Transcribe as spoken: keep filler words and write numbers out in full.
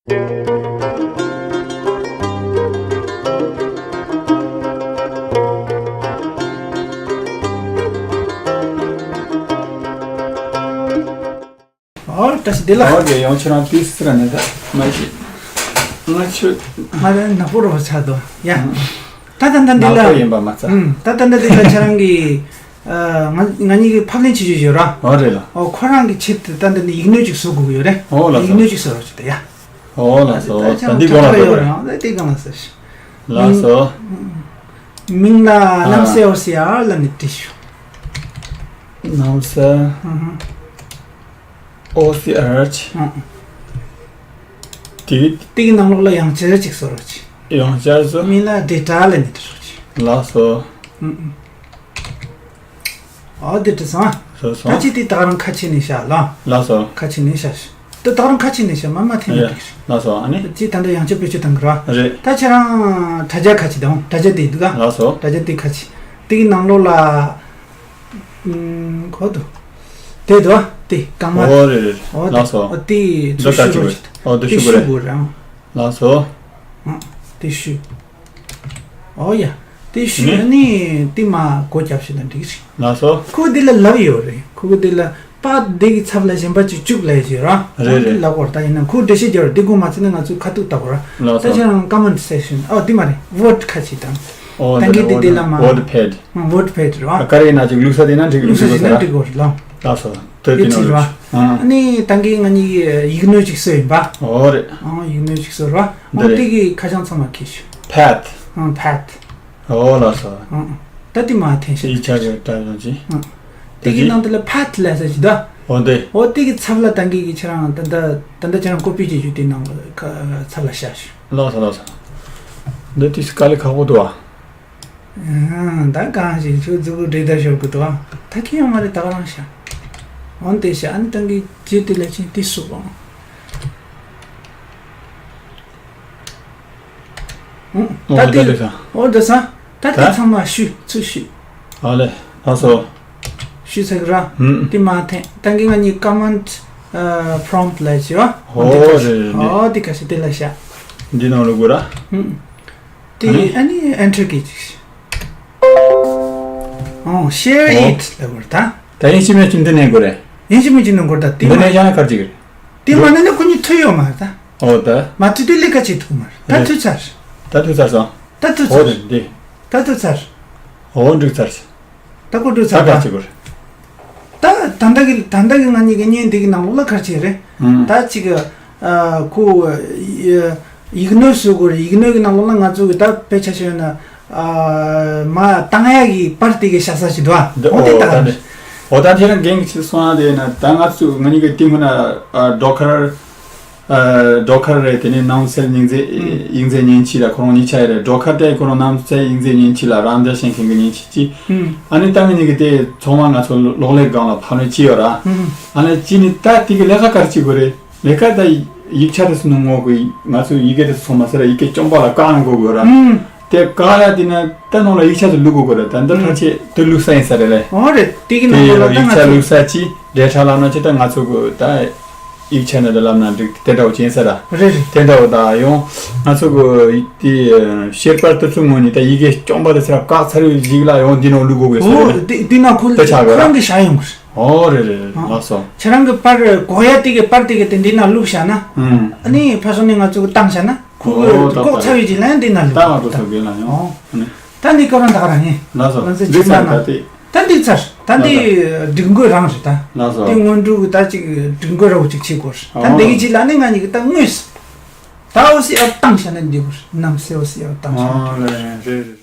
ཨོ་བཀྲ་ཤིས་བདེ་ལེགས། ཨོ་རྒྱལ་ཡོངས་ཁྱེད་རང་དུས་སུ་ར་ནས་ད་མ་ཤི། ང་ཆུ། ང་རེ་ནག་པོ་རོ་ཆགས་འདུག་ཡ། ད་ད་ད་འདི་ལ། ནག་པོ་ཡིན་པ་མ་ཚད། ཨུམ། ད་ད་ད་འདི་ལ་ཁྱེད་རང་གི། ཨ། ང་ང་གཉིས་ཀྱི་ཕབ་ལེན་བྱེད་རྒྱུ་ཡོད་ར། ཨོ་རེད་ལ། ཨོ་ཁོ་རང་གི་ཆེད་དུ་ད་འདི་ནས་ཡིག་སྣོད་ཅིག་བཟོ་དགོས་ཀྱི་ཡོད་རེད། ཨོ་ལགས་སོ། ཡིག་སྣོད་ཅིག་བཟོ་རོགས་བྱེད་དེ་ཡ། ཨོ་ལགས་སོ། ད་ད་འདི་གང་ལ་ཡོད་རེད། ད་འདི་གང་ལ་ཟེར་ཞིག་ལགས་སོ། མིང་ལ་ནམ་སེ་ཨོ་སི་ཨར་ལ་ནི་བྲིས་ཞུ། ནམ་སེ། ཨུ་ཧུམ། ཨོ་སི་ཨར་ཅི། ཨུ། དེ། དེ་གི་ནང་ལོགས་ལ་ཡང་བསྐྱར་ཅིག་བཟོ་རོགས་གྱིས། ཡང་བསྐྱར་བཟོ། མིང་ལ་ཌེ་ཊ་ལ་ནི་བྲིས་རོགས་གྱིས། ལགས་སོ། ཨུ་ཨུ། ཨོ་དེ་བྲིས་སོང་ཨ། བཟོ་སོང་། ད་ཅི་དེ་ད་རང་ཁ་ཕྱེ་ནས་བཞག་ལ། ལགས་སོ། ཁ་ཕྱེ་ནས་བཞག་ཞུ། དེ་ད་རང་ཁ་ཕྱེ་ནས་བཞག་མ་མ་འཐེན་ཡ། ན་འགྲིག་ཞུ། ལགས་སོ། ཨ་ནི། ཅི་ད་འདི་ཡང་བསྐྱར་བེད་སྤྱོད་གཏང་གི་ར། རེད། ད་ཁྱེད་རང་དྲ་རྒྱ་ཁ་ཕྱེ་དང་དྲ་རྒྱ་དེ་འདུག་ག་ལགས་སོ། དྲ་རྒྱ་དེ་ཁ་ཕྱེ། དེ་གི་ནང་ལོགས་ལ། ཨུམ། གོ་འདུག་དེ་འདུག་ཨ། དེ་རྐང་མ། ཨོ་རེད་རེད། ཨོ་དེ། ལགས་སོ། ཨོ་དེ་འདི་ཚུར་ལྟ་ཞུ་ཅིག་རོགས་བྱེད། ཨོ་དེ་དེ་ཞུ་དགོས་ཞུ་རེད། དགོས་རེད་ཨང་། ལགས་སོ། ཨང་། དེ་ཞུ། ཨོ་ཡ། དེ་ཞུ་ནི། ནི་དེ་མ་སྒོ་རྒྱབ་ཞིག་དང་འགྲིག་ཞིག་ལགས་སོ། ཁོ་དེ་ལ་ལབ་ཡོད་རེད། ཁོ་གི་དེ་ལ་པ་དེ་གི་ཚབ་ལ་གཞན་པ་ཅིག་བཅུག་ལབ་ཡོད་ར། རེད་རེད། ཨོ་དེ་ལབ་དགོས་རེད། ད་ཡིན་ན་ཁོ་འགྲེལ་བཤད་རྒྱབ་རེད། དེ་དགོས་མ་ཚད་ན་ང་ཚོས་ཁ་ཐུག་ལྟ་དགོས་ར། ལགས་སོ། ད་ཁྱེད་རང་ཀོ་མེན་ཊི་སེག་ཤན། ཨོ་དེ་མ་རེད། ཝོ་ཌི་ཁ་ཕྱེ་དང་། ཨོ་ད་དེ་གི་དེ་ཝོ་ཌི་དེ་ལ་མ། ཝོ་ཌི་པེ་ཌི། ཝོ་ཌི་པེ་ཌི་རེད་བ། ཀ་རེ་ན་ཅིག་བླུགས་ས་དེ་ན་འགྲིག་བླུགས་ས་དེ་ན་འགྲིག་དགོས་རེད་ལ། ལགས་སོ། དེ་དེ་ཡོད་ན་ཚིག་རེད་བ། ཨང་། ཨ་ནི་ད་གིན་ང་གཉིས་ཀྱིས་ཡིག་སྣོད་ཅིག་བཟོས་ཡིན་པ། ཨོ་རེད། ཨང་། ཡིག་སྣོད་ཅིག་བཟོས་རེད་བ། འདི་ཨང་། རེད། དེ་གི་ཁ་བྱང་ཚང་མ་ཁྱེར་ཤོག་པེ་ཐི། ཨང་། པེ་ཐི། ཨོ་ལགས་སོ། ཨང་། ད་དེ་མ་འཐེན་ཤག་ཡིག་ཆ་གི་འདྲ་ཡོང་ཅི། ཨང་། དེ་གི་ནང་དུ་ལ་པེ་ཐི་ལབ་ས་ཞིག་འདུག་ཨོ་འདི། ཨོ་དེ་གི་ཚབ་ལ་ད་གིན་གི་ཁྱེད་རང་ད་ལྟ་ད་ལྟ་ཁྱེད་རང་ཀོ་པི་བྱེད་རྒྱུ་དེ་ནང་ལ་ཁ་ཚབ་ལ་བཞག་ཤོག་ལགས་སོ་ལགས་སོ། འདི་དུས་སུ་དཀའ་ལས་ཁག་པོ་འདུག་ཨ། ཨང་། ད་གང་ཞིག་ཁྱོད་མཛུབ་གུ་འདྲེ་ལྟར་ཤོར་གི་འདུག་ཨ། ད་ཁྱེད་ཡོང་མ་རེད། ད་ག་རང་ཤག་འོན་ཏེ་ཤག་ཨ་ནི་ད་གིན་རྗེས་དེ་ལས་ཕྱིན་དེ་སུབ་ཨང་། ཨོ་ད་དེ། ད་དེ་ས། ཨོ་ད་ས། ད་དེ་ད་ཚང་མ་ཞུ་ཚུར་ཞུ། ཨ་ལེ། ལགས་སོ། ཞུ་ཚར་གི་ར། ཧུམ། དེ་མ་འཐེན། ད་གིན་ང་གཉིས་ཀོ་མེན་ཊི་པོ་རོམ་ཊི་ལབ་ཞིག་བ། ཨོ་རེད་རེད་རེད། ཨོ་དེ་ཁ་ཤས་དེ་ལ་བཞག་འདི་ནང་ལོགས་གོ་ར། ཧུམ། དེ་ཨ་ནི། ཨ་ནི་ཨེན་ཊར་གི་ཅིག་ཨོ་ཤེར་ཨོ་ཨིཊ་ལབ་དགོས་རེད་ད། ད་ཡིན་ཤི་མེད་ཅིག་འདི་ནས་དགོས་རེད། ཡིན་ཤི་མེད་ཅིག་ནས་དགོས་རེད་ད། དེ་འདི་མ་ནས་བཞག་ན་ག་རེ་བྱེད་གི་རེད། དེ་མ་ནས་ན་ཁོ་གཉིས་མཐུད་ཡོད་མ་རེད་ད། ཨོ་ད། མ་མཐུད་དུས་ལས་ཀ་བྱེད་ཐུབ་མ་རེད། ད་རེད། མཐུད་ཚར། ད་མཐུད་ཚར་སོང་། ད་མཐུད་ཚར། ཨོ་རེད་འདི། ད་མཐུད་ཚར། ཨོ་འགྲིག་ཚར། ད་ཁོ་འགྲིག་ཚར། ད་ག་རེ་བྱེད་དགོས་རེད། ད་ད་ལྟ་གི་ད་ལྟ་གི་ང་གཉིས་ཀྱི་བརྙན་འདི་གི་ནང་ལོགས་ལ་ག་རེ་བྱེད་རེད། ཨང་། ད་ཅིག་ཨ་ཁོ་ཡིག་སྣོད་བཟོ་དགོས་རེད། ཡིག་སྣོད་ཀྱི་ནང་ལོགས་ལ་ང་ཚོ་གི་ད་དཔེ་ཆ་བཞག་ན་ཨ་མ་བཏང་ཡག་གི་པར་དེ་གི་བཞག་ས་ཞིག་འདུག་ཨ། འོ་དེ་ད་བཏང་། འདི། འོ་ད་ཁྱེད་རང་རྒན་གྱིས་ཅིག་གསུངས་ཡག་དེ་ཡིན་ན། ད་ང་ཚོ་ང་གཉིས་ཀྱི་སྟེང་ཁོ་ན་ཨ་སྒྲོལ་དཀར། ཨ་སྒྲོལ་དཀར་རེད། དེ་ནས་ནང་སེལ་ཡིག་རྫས། ཨུམ། ཡིག་རྫས་མཉེན་ཆས་ལ་ཁོ་རང་གཉིས་ཆ་ཡི་རེད། སྒྲོལ་དཀར་དེ་ཁོ་རང་ནང་སེལ་ཡིག་རྫས་མཉེན་ཆས་ལ་རང་འདྲ་བྱེད་མཁན་གྱི་མཉེན་ཆས་ཅིག་ཨུམ། ཨ་ནི་ད་ང་གཉིས་ཀྱི་དེ་ཚང་མ་ང་ཚོ་གློག་ཀླད་སྒང་ལ་ཕབ་ལེན་བྱས་ཡོད་ར། ཨུམ། ཨ་ནི་ཅི་ནི་ད་དེ་གི་ལས་ཀ་ག་རེ་བྱེད་དགོས་རེད། ལས་ཀ་ད་ཡིག་ཆ་དེ་ཚོ་ནང་ངོ་གི་ང་ཚོ་ཡི་གེ་དེ་ཚོ་ཚང་མ་ཟེར་ར་ཡི་གེ་རྐྱང་པ་ལ་བཀག་ཡོང་དགོས་དགོས་ར། ཨུམ། དེ་བཀག་ཡག་དེ་ན་ད་ནང་ལ་ཡིག་ཆ་དེ་བླུག་དགོས་དགོས་ར། ད་འདི་ཨུམ། ཕལ་ཆེར་དེ་བླུག་ས་ཡིན་ས་རེད་ལེ། འོ་རེད། དེ་གི་དེ་ནང་ལོགས་ལ་ད་ཡིག་ང་ཆ་ཚོ་བླུག་ས་ཅིག་འབྲེལ་ཕྲ་ལབ་ན་ཅིག་ད་ང་ཚོ་གི་ད་ཡིག་ཆ་ནང་དུ་ལབ་ན་འགྲིག་དེ་འདྲ་བོ་ཅིག་ཡིན་ས་ར། རེད་རེད། དེ་འདྲ་བོ་ད་ཡང་ང་ཚོ་གི་དེ་བཤེར་པར་དེ་ཚོ་ངོས་ནས་ད་ཡི་གེ་རྐྱང་པ་དེ་ཚོ་བཀག་ཚར་བའི་གཞུག་ལ་ཡང་འདི་ནང་བླུག་དགོས་དགོས་ས་རེད། འོ་དེ་དེ་ན་ཁོ་དེ་ཆགས་དགོས་ར། ཁོ་རང་གི་བཞག་ཡོང་གི་རེད། ཨོ་རེད་རེད་རེད། ཨ། ལགས་སོ། ཁྱེད་རང་གི་པར་གོ་ཡ་དེ་གི་པར་དེ་གི་དེ་འདི་ན་བླུགས་བཞག་ན། ཨུམ། ཨ་ནི་ཕར་ཚུར་ནས་ང་ཚོ་གི་བཏང་བཞག་ན་ཁོ་ཨོ་གི་ཏག་ཏག་ལྐོག་ཚར་བའི་རྗེས་ལ་ཡང་འདི་ན་ད་ང་ཚོ་བླུགས་ད། ཚོ་གི་ལ་ཡང་། ཨོ། ཨ་ནི། ད་འདི་ཁོ་རང་ད་ག་རང་ཡིན། ལགས་སོ། ལགས་སོ། འགྲིག་ཚར་ད་དེ། ད་འགྲིག་ཚར། ད་འདི་ད་ད། སྒྲིག་འགོད་རང་རེད་ད། ལགས་སོ། དེ་སྔོན་འགྲོ་གི་ད་ཅིག་སྒྲིག་འགོད་ར་བོ་ཅིག་བྱེད་དགོས་རེད། ད་ཨོ། འདི་གི་རྗེས་ལ་ནི་ང་གཉིས་གི་ད་དངོས་སུ། ད་ཨོ་སི་ཨར་བཏང་བཞག་ན་འདི་དགོས་རེད། ནམ་སེ་ཨོ་སི་ཨར་བཏང་བཞག་ན། ཨོ་རེད་རེད་རེད།